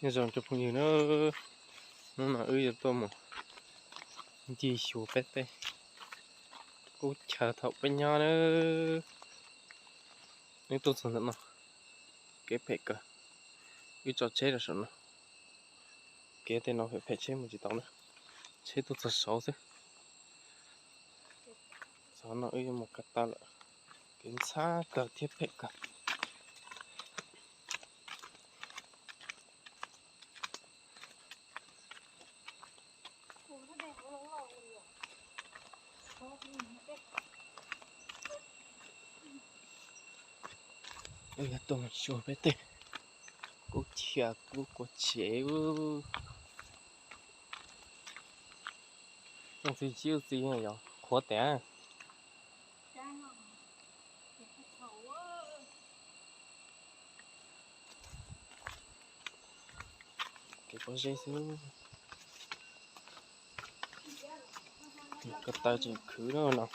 Nyob zoo cov phooj ywg na, hnub no wb yuav tuaj mus ncig xyuas peb tej qub chaw thaum peb nyob na. Wb tuaj txog ntawm no, kev phem kawg. Wb tso tsheb rau saum no, kev tej no phem phem tsheb mus tsis tau na. Tsheb tuaj txog saud xwb. Txog no wb yuav mus ko taw lawm, kev ntxhab kawg thiab phem kawg. Wb yuav tuaj mus xyuas peb tej qub chaw qub qua tsev. Tsoom txiv tsis ua txiv yog qhuav tas. Kev pob zeb xwb. Ko taw tseem khwv no.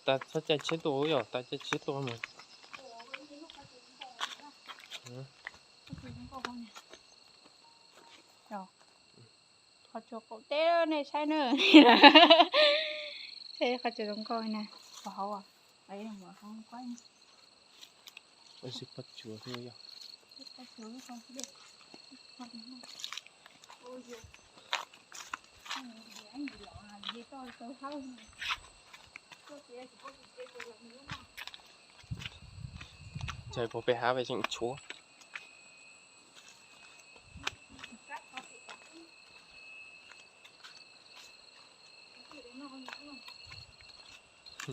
Tas txhob caij tsheb tuaj yog tas caij tsheb tuaj mus. Qhov tsuas qaum teb nej saib na. Saib qhov tsuas zoo nkauj na, qhov hauv. Ua si pob tsuas thiab yog. Ntshai puag peb hav peb tseem tshuav.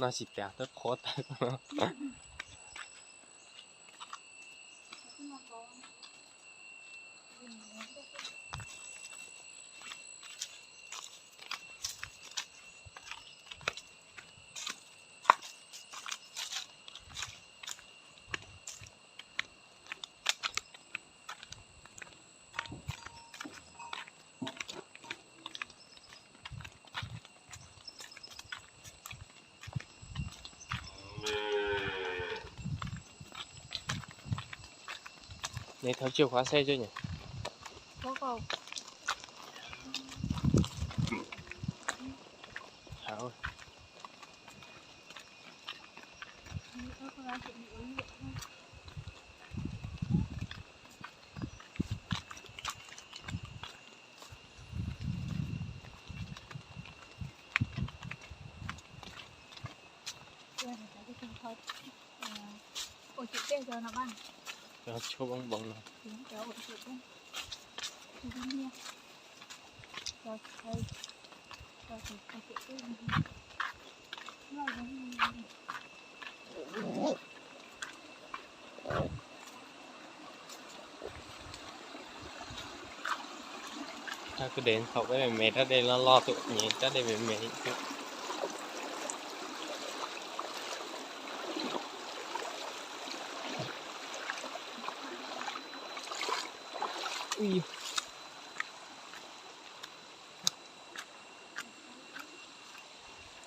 No tsis tas twb qhuav tas. Neb thauj tsiaj khuav saib tso nyem. Ua ciam tej no mas. Cov tshuab boov boov no. Rab kwj deg thaum peb me me rab dej loj loj tus nyem rab dej me me.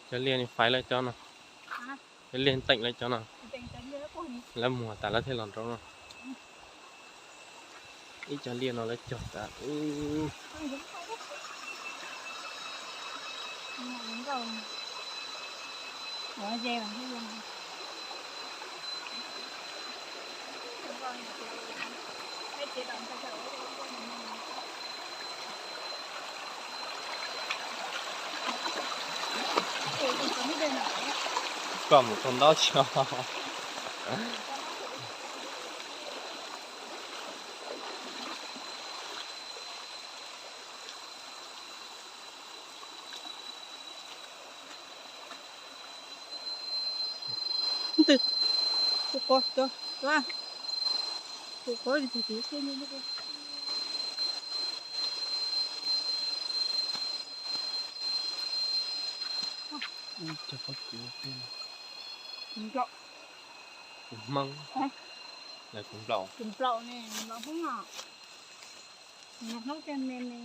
Cov liaj ni faiv lawv cov no. Cov liaj teem lawv cov no. Lawv muag tas lawv thiaj los nraud no. Ib cov liaj no lawv cog tas. Koj mus tau ntaub tsis. Tus qo, tus qo tus tus xwb. Cov pob kws, kuv Hmoob, kuv Nplog, kuv Nplog ne, Nplog Hmoob os, Nplog Hmoob cov me me.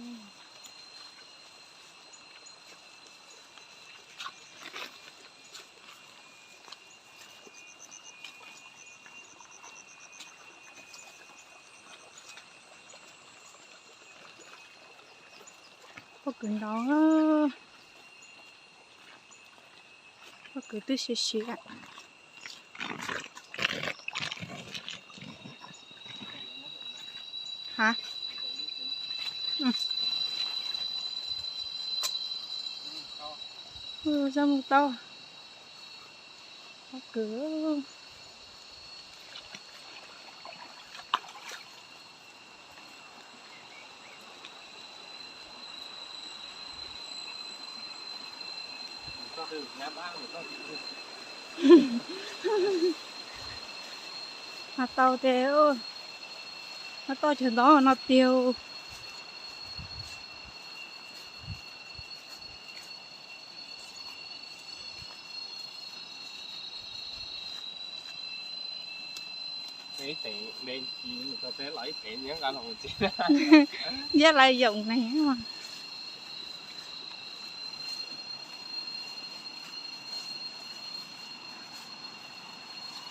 Kwv ntau, pob kws twb siav siav. Ha, zaj mus tau pob kws. Mas tau tes, mas tau cov ntov no tiag. Ib teem npe ntsis, ib teem nqa los ntxiv. Yab laj yoom ne.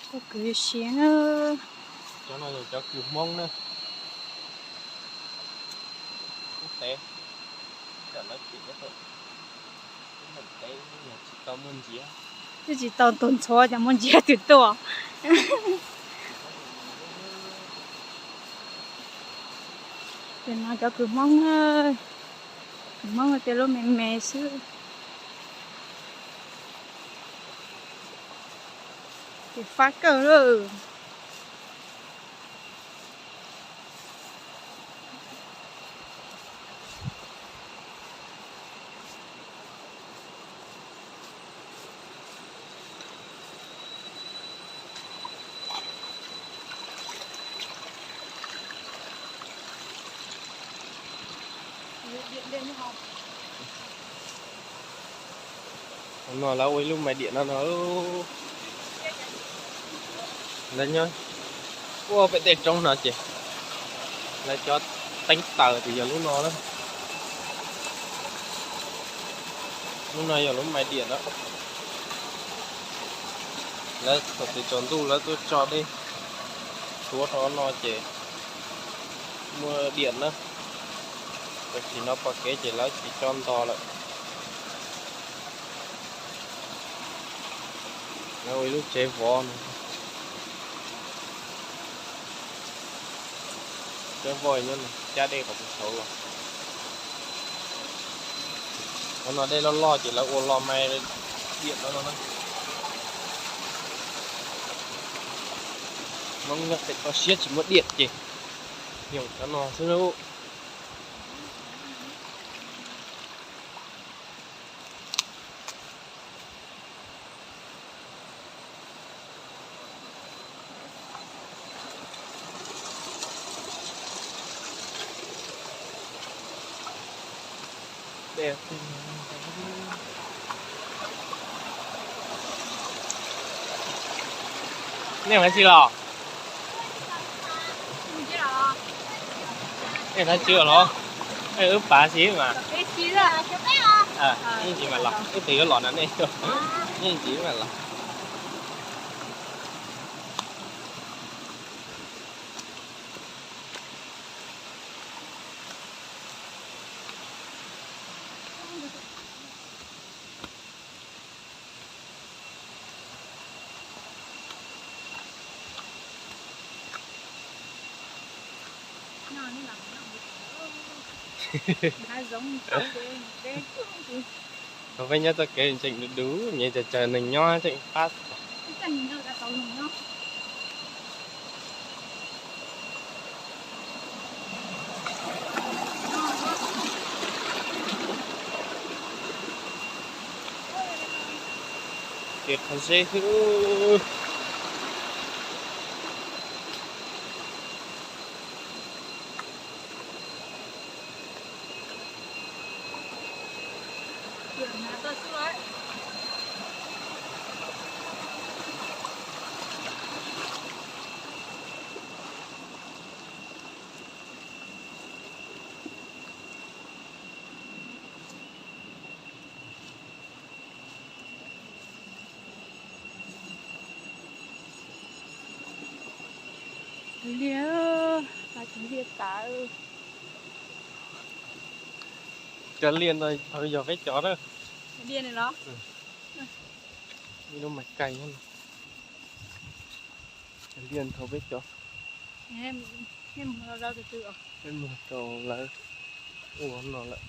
Pob kws siav na. Cov no yog cov kws Hmoob na. Ub, tev, lawv tim lawv tau, tsis tau muaj ntsiav. Twb tsis tau ntug ntxhuav ces muaj ntsiav twg tuaj. Ces no cov kws Hmoob, kws Hmoob tias lub me me xwb. Ces fab kawg lawm. No lawv ua ib lub mais diam no no. Lawv nyob puag pem tej roob no ces lawv cov teeb taws ces yog lub no na. Lub no yog lub mais diam na. Lawv thaum twg tsaus ntuj lawv tuaj tso dej tshuab rau no ces muaj diam na. Tam sim no pom kev ces lawv tsis tso ntog lawm. Lawv ua ib lub tsev vov no. Tsev vov nyob no, cab dej qhov txhua tsaus los. Qhov no dej loj loj ces lawv ua lo mais diam no no na. Hmoob nyob pem toj siab tsis muaj diam ces yoom cov no xwb lauj. Nej hnav tsi los? Nej hnav tsi los? Wb pav xwb mas. Yeej tsis mam los, ib tug yuav los na nej. Yeej tsis mam los. Peb nyob txoj kev ntseem du du, nyias tsaws tsaws neeg nyob tseem pab. Ces qhov zeb xwb. Liaj, liaj tawv. Cov liaj no thaum yog peb cov na. Liaj no los? Ib lub mais kais, cov liaj thaum peb cov. Peb mus rau lawv ua no lawm.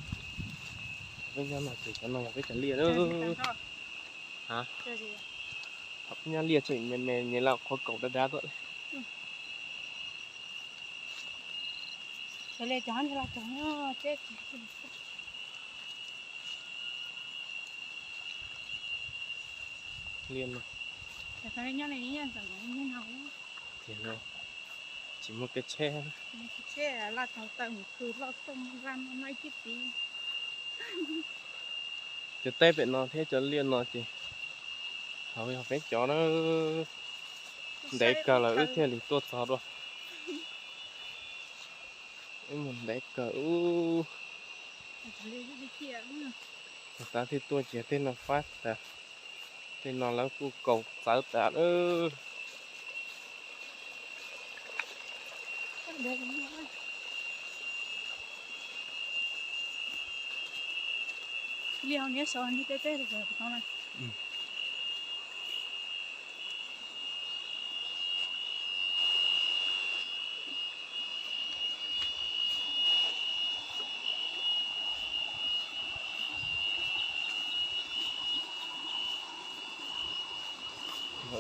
Peb nyob no ces cov no yog peb cov liaj na. Thaum peb nyob liaj tseem me me nyuam laj qhuav kaum dab dab tuaj. Liaj no, tias no tsis muaj kev tsheb. Laj tau taw mus khw loj tooj laj no no ib tib tiv. Cov teb pem no thiab cov liaj no ces thaum yog peb cov na, ntev kawg lawm wb thiaj li tuaj txog dua. Wb mus ntev kawg ub. Tus tav thiaj tuaj ces tej no fab tas, tej no lawv kuj kaus txawv tas lawm. Liaj niab sau niag teb teb.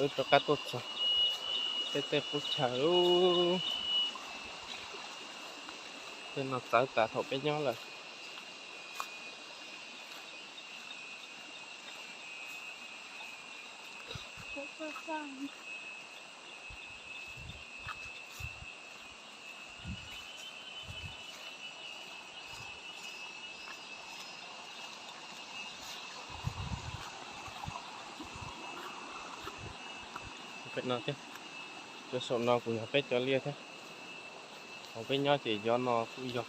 Wb rov qab tuaj txog tej tej qub chaw lub, tej no txawv tas thaum peb nyob lawm. Pem no thiab, cov saum no kuj yog peb cov liaj thiab. Hauv peb nyob ces cov no kuj yog.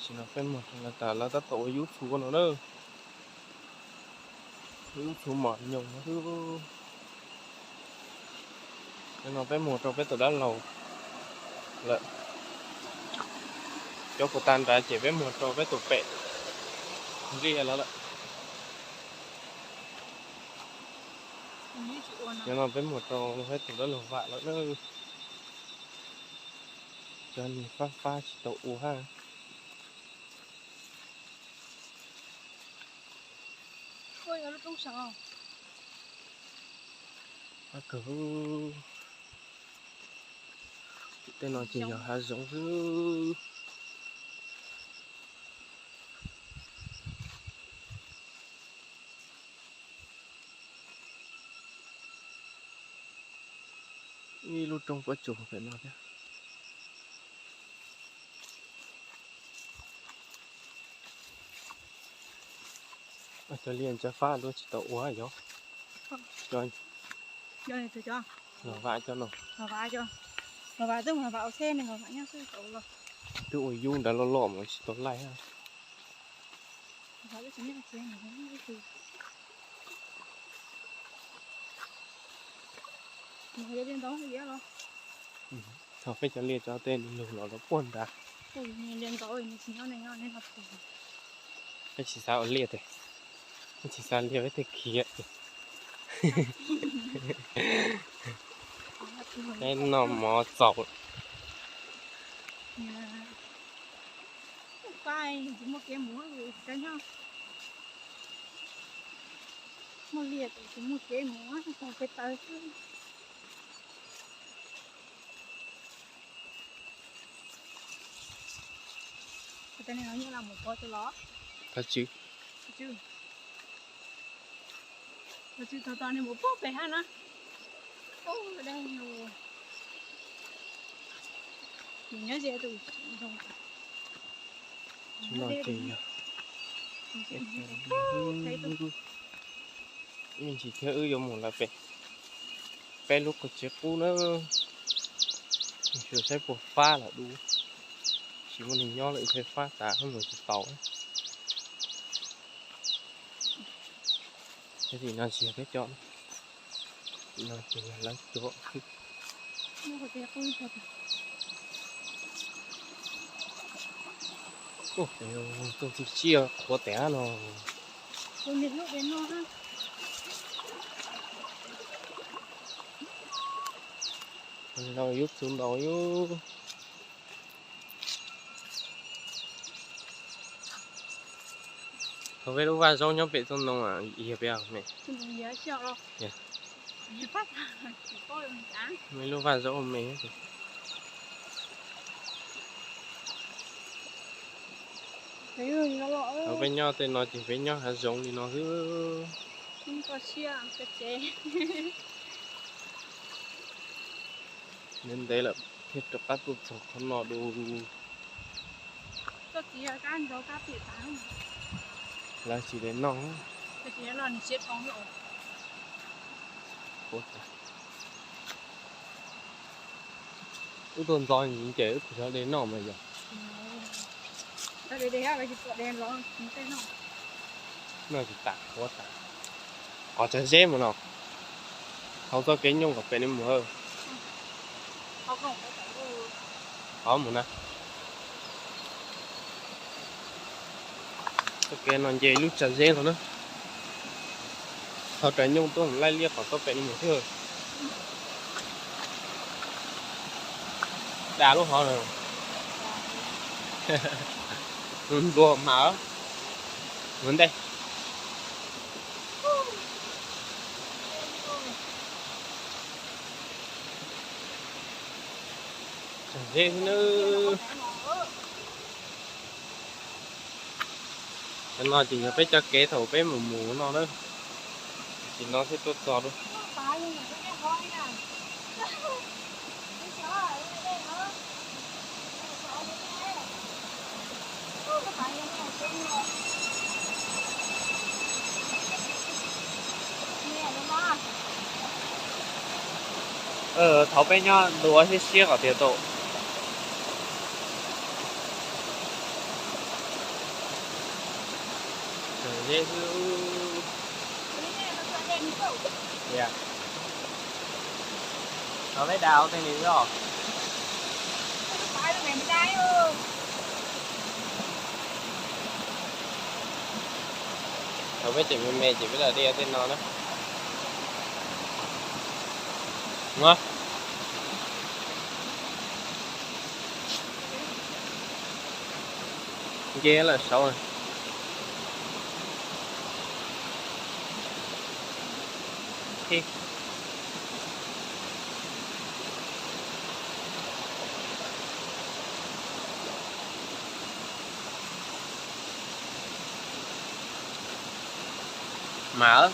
Sim no peb mus rau lawv tas, lawv tab tom ua yub txhuv no na. Yub txhuv mom nyoos no xwb. No peb mus rau peb tus dab laug lawm. Cov kuv tas nrad ces peb mus rau peb tus pem ntiag lawm lawm. Cov no peb mus rau peb tus dab laug Vam lawm na. Cov niag fab fab tsis tau ua hab. Fab kawg. Tej no ces yog hav zoov xwb. Ib lub roob pob tsuas pem no thiab. Cov liaj ntsav fab duab tsis tau ua yog. Los Vam cov no. Los Vam twb mus Vam ua xeb ne, los Vam nyob xwb tau los. Twb ua yub nrad loj loj mas tsis tau laij. Thaum peb cov liaj cov tej lug los rau puag nrad. Peb tsis xav ua liaj tes, peb tsis xav liaj peb tej khiav. Peb noj mov txaus. Muaj liaj tes tsis muaj kev mus, taug kev taw xwb. Tab sis no nyob los mus pov tus los. Thov tswv. Thov tswv tog tos nws mus pub pem hab na. Nws nyob ze tus zoo. Ib me ntsis thiab wb yuav mus lawm pem peb lub qhov tsev qub na. Xyuas saib puas fab lawm dub, tsis muaj neeg nyob lawm, ib txhia fab tas mus tsis tau. Tim no tsis yog peb cov, tim no ces yog lawv cov. Tim no ces yog lawv cov. Tus tsiaj qhuav tiag no. Yub txug ntaus yub. Thaum peb lub vaj zaub nyob pem toj ntoo yog peb me. Lub vaj zaub me. Thaum peb nyob tej no ces peb nyob hav zoov li no xwb. Ntev ntev lawm thiaj rov qab tuaj txog qhov no du. Lawv tsis de noj. Wb tuaj ntxov ces wb kuj xyov de noj mas yog. Noj tsis tas, qhuav tas. Qhov tsav zeb mus no. Hauv txoj kev nyooj kom pem li mus. Qhov mus na. Txoj kev no nce lub tsav zeb no na. Thaum raws nyooj tuaj mus laij liaj qhov txoj pem li mus xwb. Da lub hov na. Nplua mas mus ntej. Tsav zeb xwb na. Cov no ces yog peb cov kev thaum peb mus mus no na. Tam sim no thiaj tuaj txog dua. Thaum peb nyob ntu ua siab siab kom tiag tau. Thaum peb da ua tej li os. Thaum peb tseem me me ces peb lam de tej no na. Muab. Nce lawm saud. Mas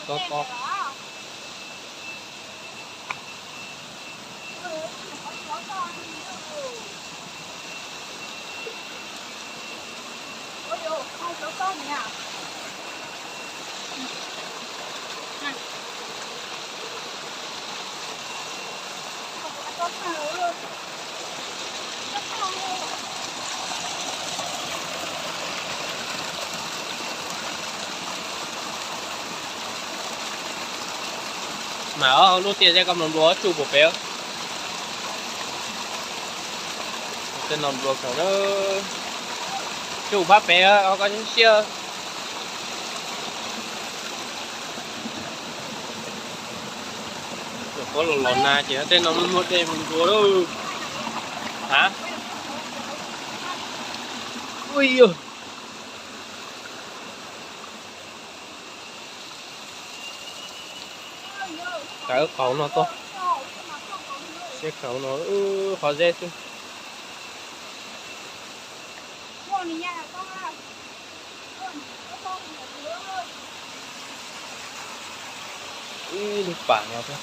tob tob. Mas lub tiaj zeb koj nplua nplua tsuj puas pem. Tej no nplua kawg na. Tsuj phab pem, koj siab. Qhuav los los na ces tej no muaj muaj dej mus nplua lawm. Ha? Ui yog. Tawm qauv no tuaj. Siab kawg no, qhov zeb xwb. Ib lub pas no thiab.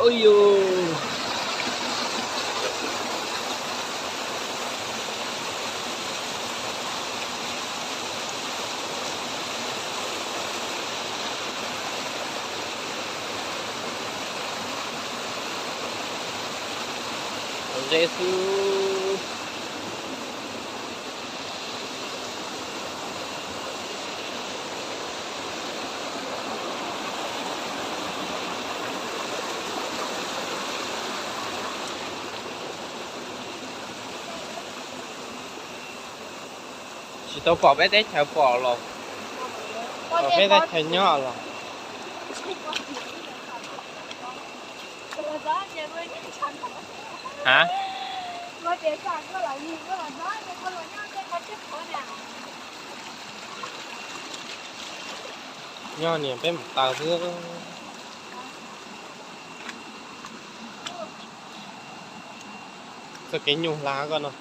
Ui yus. Zeb xwb. Tsis tau pom peb teb chaws pom los, pom peb teb chaws nyob los. Ha? Nyob niam peb mus taws xwb. Txoj kev nyuj hla koj no.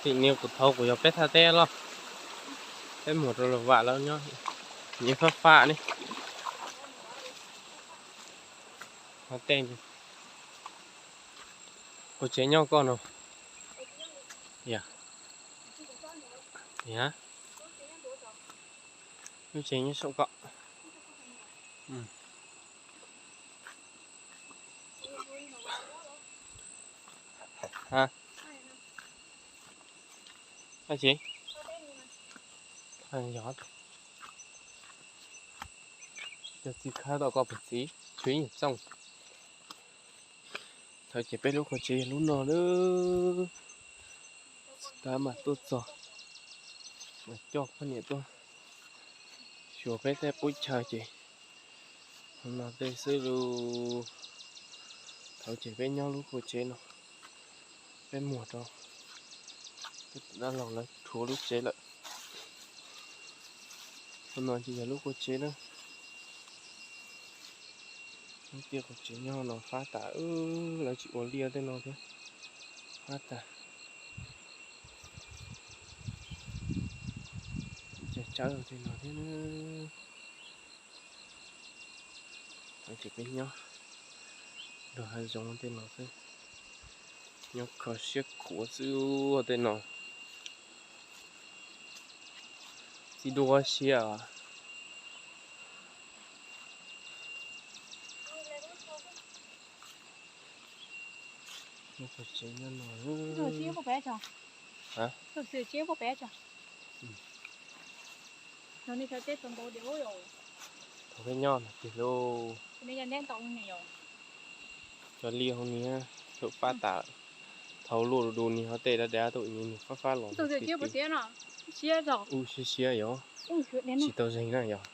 Tim niag kuv thaum kuv yog peb thaj teb los, peb mus rau los vam lawm nyob, nyias fab fab ne. Ho tej, kuv tsev nyob koj no. Ya, ya, lub tsev nyob saum koj. Ha, dab tsi? Yog, yog txiv khawb tau koj puas txiv, tsuav ib nyuag txooj. Thaum ces peb lub qhov tsev yog lub no lawm. Tsis tas mas tuaj txog mas coj poj niam tuaj xyuas peb tej qub chaw ces no tej xwb lauj. Thaum ces peb nyob lub qhov tsev no, peb muag rau, peb tus dab laug lawv rhuav lub tsev lawm. Qhov no ces yog lub qhov tsev na. Lub tiaj qhov tsev nyob no fab tas, lawv tsis ua liaj tej no thiab, fab tas. Tsawb tej no thiab. Ces peb nyob nrog hav zoov tej no xwb, nyob kho siab khuav xwb tej no. Txiv duab siab os. Lub qhov tsev nyob no. Thaum peb nyob no ces lub, cov liaj hauv niag thaum fab tas, thaum luaj du du niag ho tej dab dab tau niag fab fab los. U siab siab yog tsis tau zeeg na yog.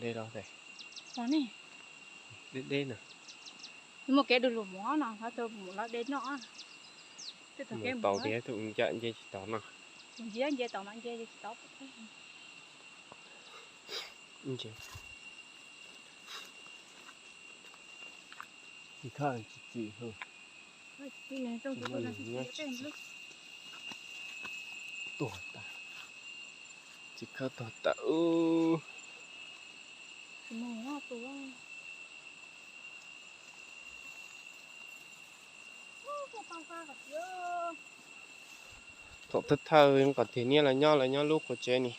De los, deb deb na. Muaj kev du lug mus no, mus los de noj. Mus tau tias tus ncaim nce tsis tau no. Nce nce tau no nce tsis tau. Tsis khaj tsis txim. Tuag tas, tsis khaj tuag tas. Thaum thawj thawj qhov tiag niaj lawv nyob lawv nyob lub qhov tsev ni.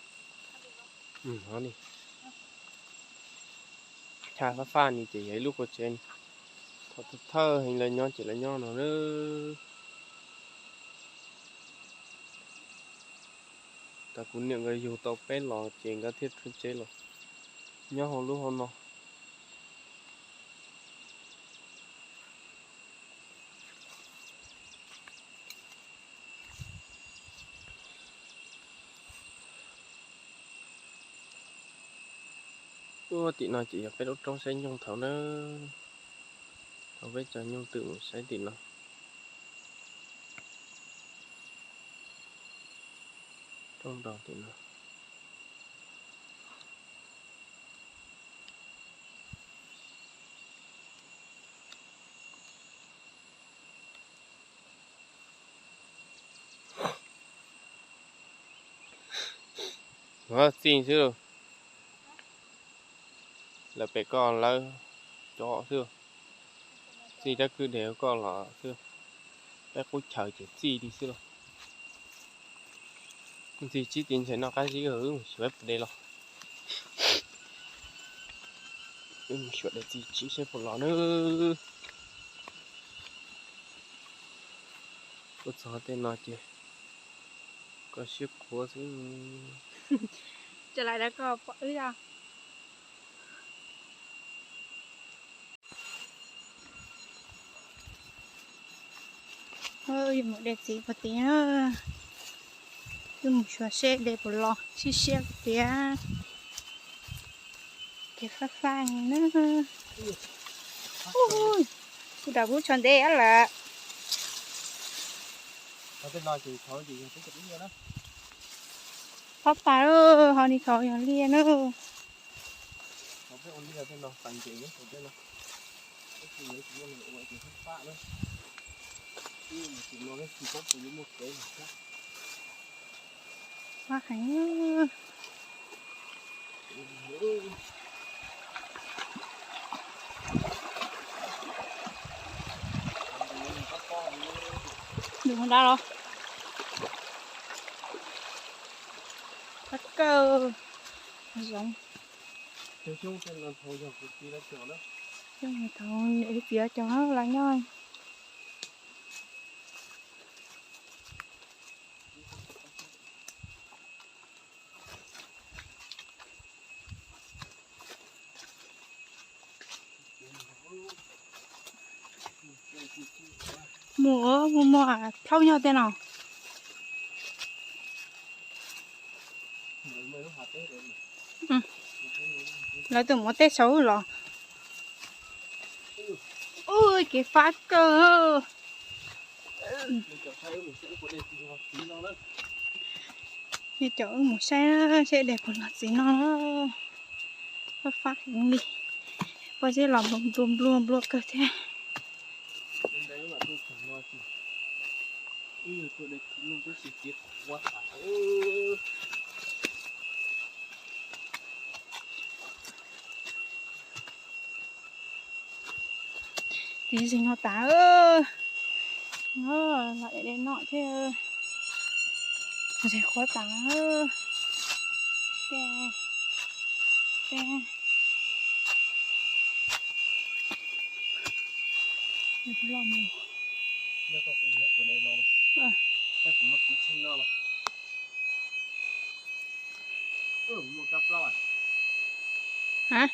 Chaw fab fab ni ces yog ib lub qhov tsev ni. Thaum thawj thawj heev lawv nyob ces lawv nyob no. Thaum kuv niam nkawd yug tau peb los ces nkawd thiaj rhuav tsev los nyob hauv lub hauv no. Ub, tim no ces yog peb lub roob saib nyoog thaum na. Thaum peb cov nyoog twm mus saib tim no. Roob rau tim no. Txij xwb lauj. Lawv pem koj lawv cov xwb. Txij rab kwj deg koj los xwb. Peb qub chaw ces txij li xwb lauj. Ntxig tsib tiv ntshe noj qab zib, wb mus xyuas pem dej los. Wb mus xyuas dej txiv tsib seb puas los nawb. Tuaj txog tej no ces koj siab khuav xwb. Tsa lais da koj pom wb os. Wb mus de txiv puag tid na. Wb mus xyuas seb de puas los, siab siab tiag. Ces fab fab na. Kuv dam kuv tsho ntev lawm. Pab tas, ho ni thaum yog liaj na. Fab heev. Dab los. Fab kawg. Zoov. Xyoo thaum niam txiv cov los nyob. Mus mus mus, plaub nyob tej no. Lawv tus muab tej saud los. Ub, kev fab kawg. Yog cov wb mus saib seb de puas los txiv no. Fab fab heev li. Pob zeb los nplua nplua nplua kawg thiab. Txiv zeeg no tas, los de de noj thiab. Zeeg qhuav tas. Tej, tej, los mus. Hab,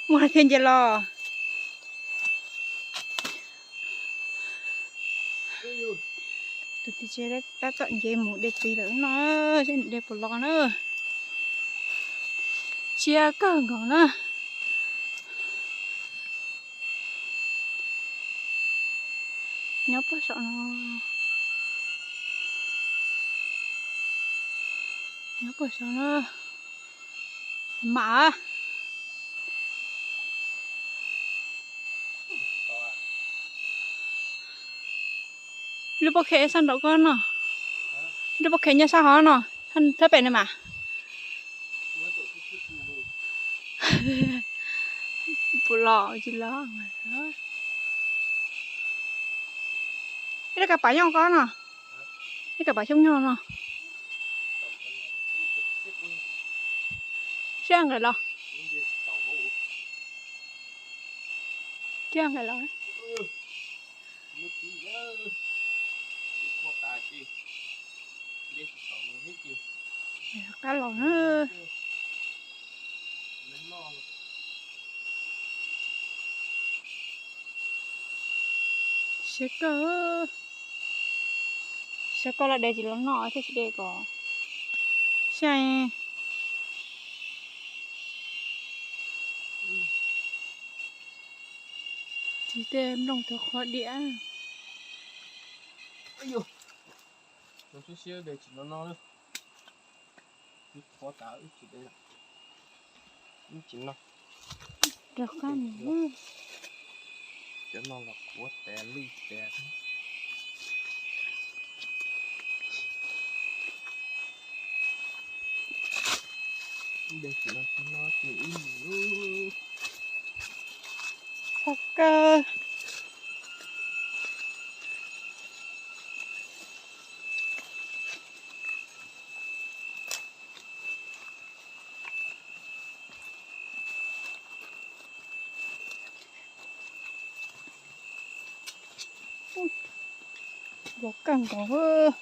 muaj thiaj nce los. Tus txiv tsev tab tom nce mus de txiv lawm no, seb nws de puas los na. Siab kawg nkaus na. Nyob puag saum no. Nyob puag saum no. Mam. Lub pob khev sab nraum ko no. Lub pob khev nyob sab hov no, thab pem no mas. Puas los tsis los. Ib lub kav pam nyob ko no. Ib kav pam xyoob nyob no. Siab nqes los. Siab nqes los. Qab los na. Siab kawg. Siab koj los de tsis los noj thiab tsis de kom. Siab. Txiv tej nplooj tau qhuav diam. Siab siab de tsis los noj. Wb qhuav tas wb tsis de, wb tsis noj. Rov qab mus. Cov no los qhuav tas lwj tas. Ib dej tsis los tsis no ces ib mus lub. Pog kawg. Vov kawg nkaus.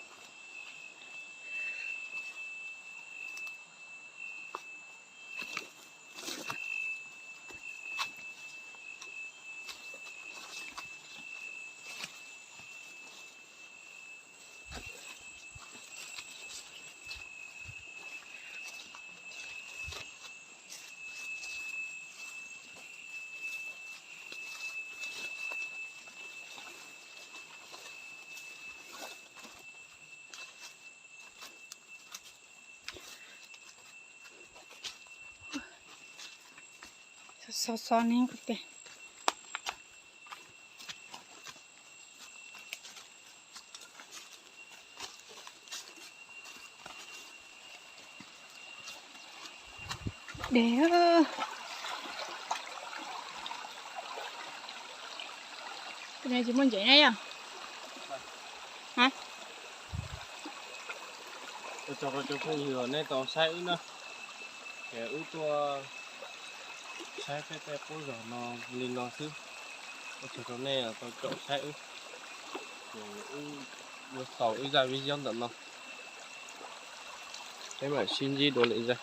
Xov xov ne kuv tes. Dej. Tus no tsis muaj ntsev na yom? Ua tsaug rau cov phooj ywg nej tau saib wb na. Ces wb tuaj saib peb tej qub zos no li no xwb. Ua tsaug rau nej tau caum saib wb. Ces wb ua xaus wb zaj video ntawm no. Peb mam sib ntsib dua lwm zaj.